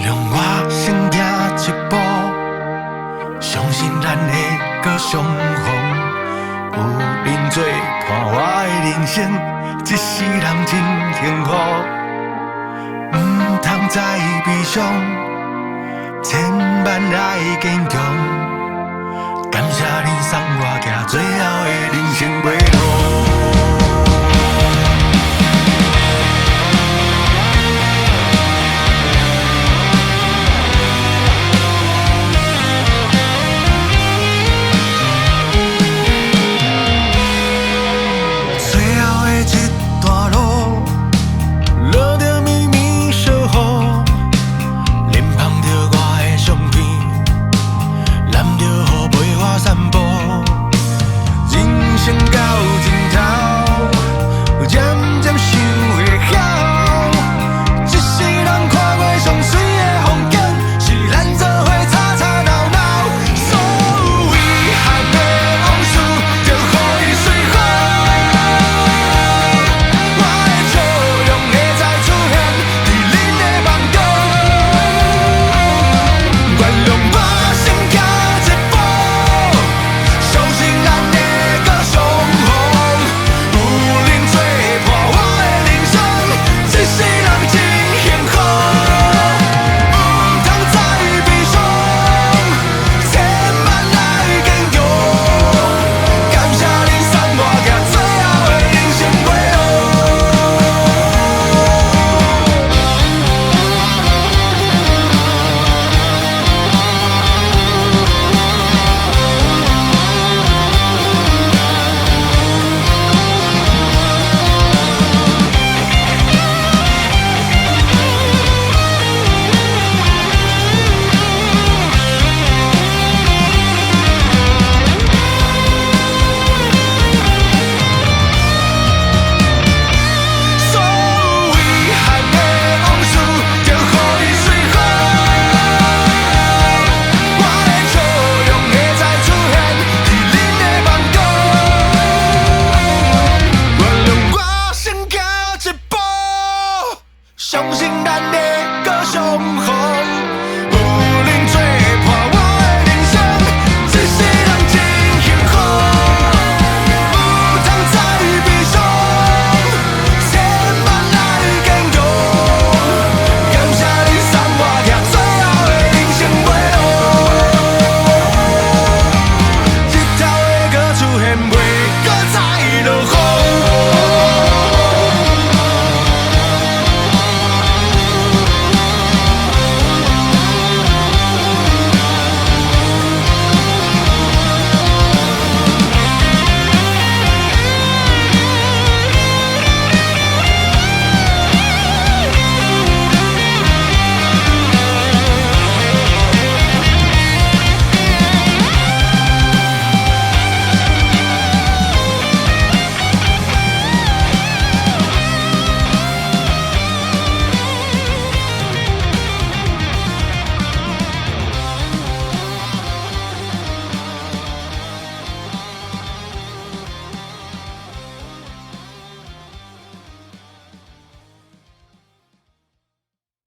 諒我先行一步，相信咱會閣相逢。有恁做伴我的人生，一世人真幸福。毋通再悲傷，千萬愛堅強。感謝恁送我行最後的人生迷路。最後的一段路，落著绵綿小雨，恁捧著我的相片，淋著雨陪我散步。人生到盡頭，漸漸想會曉，這世人看過上媠的風景，是咱做伙吵吵鬧鬧。所有遺憾的往事，就予伊隨風。我的笑容會再出現佇恁的夢中。原諒我先行一步，相信咱會閣相逢。有恁做伴我的人生，一世人真幸福。毋通再悲傷，千萬愛堅強。感謝恁送我行最後的人生迷路。所有遺憾的往事，就予伊隨風。我的笑容會再出現佇恁的夢中。原諒我先行一步，相信